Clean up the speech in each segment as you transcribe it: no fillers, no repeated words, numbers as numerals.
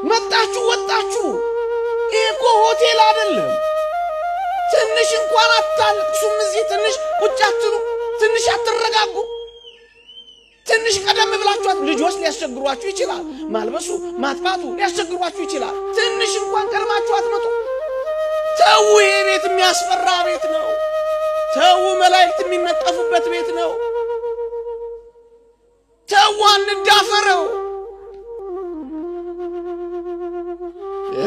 መጣችሁ ወጣችሁ። ይህ እኮ ሆቴል አይደለም። ትንሽ እንኳን አታልቅሱም? እዚህ ትንሽ ቁጭ አትሉ? ትንሽ አትረጋጉ? ትንሽ ቀደም ብላችኋት ልጆች ሊያስቸግሯችሁ ይችላል። ማልበሱ ማጥፋቱ ሊያስቸግሯችሁ ይችላል። ትንሽ እንኳን ቀድማችሁ አትመጡ። ተዉ፣ ይሄ ቤት የሚያስፈራ ቤት ነው። ተዉ፣ መላእክት የሚነጠፉበት ቤት ነው። ተዉ፣ አንዳፈረው።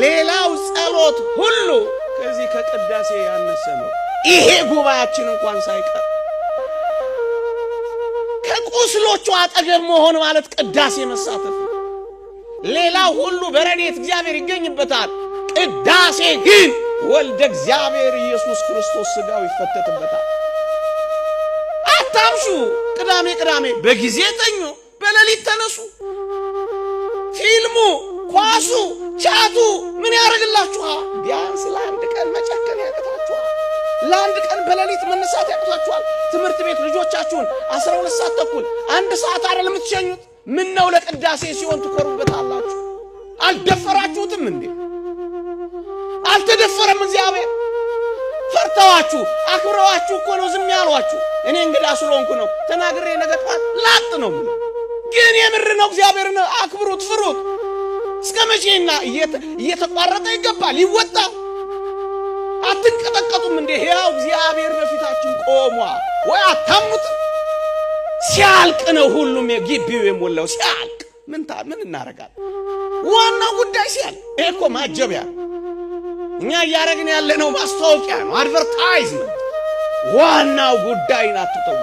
ሌላው ጸሎት ሁሉ ከዚህ ከቅዳሴ ያነሰ ነው። ይሄ ጉባኤያችን እንኳን ሳይቀር ከቁስሎቹ አጠገብ መሆን ማለት ቅዳሴ መሳተፍ ነው። ሌላው ሁሉ በረድኤት እግዚአብሔር ይገኝበታል። ቅዳሴ ግን ወልደ እግዚአብሔር ኢየሱስ ክርስቶስ ሥጋው ይፈተትበታል። አታምሹ። ቅዳሜ ቅዳሜ በጊዜ ተኙ፣ በሌሊት ተነሱ። ፊልሙ፣ ኳሱ፣ ቻቱ ምን ያደርግላችኋል? ቢያንስ ለአንድ ቀን መጨከን ያቅታችኋል። ለአንድ ቀን በሌሊት መነሳት ያቅታችኋል። ትምህርት ቤት ልጆቻችሁን 12 ሰዓት ተኩል 1 ሰዓት አይደል የምትሸኙት? ምን ነው ለቅዳሴ ሲሆን ትኮሩበታላችሁ? አልደፈራችሁትም እንዴ? አልተደፈረም። እግዚአብሔር ፈርተዋችሁ አክብረዋችሁ እኮ ነው ዝም ያሏችሁ። እኔ እንግዳ ስለሆንኩ ነው ተናግሬ ነገ ጠዋት ላጥ ነው የምለው። ግን የምር ነው። እግዚአብሔርን አክብሩት፣ ፍሩት። እስከ መቼና እየተቋረጠ ይገባል ይወጣል። አትንቀጠቀጡም እንዴ? ሕያው እግዚአብሔር በፊታችን ቆሟል። ወይ አታምኑትም? ሲያልቅ ነው ሁሉም የግቢው የሞላው። ሲያልቅ ምን ምን እናደርጋለን? ዋናው ጉዳይ ሲያልቅ። ይሄ እኮ ማጀቢያ፣ እኛ እያደረግን ያለነው ማስታወቂያ ነው፣ advertise ነው። ዋናው ጉዳይን አትተው።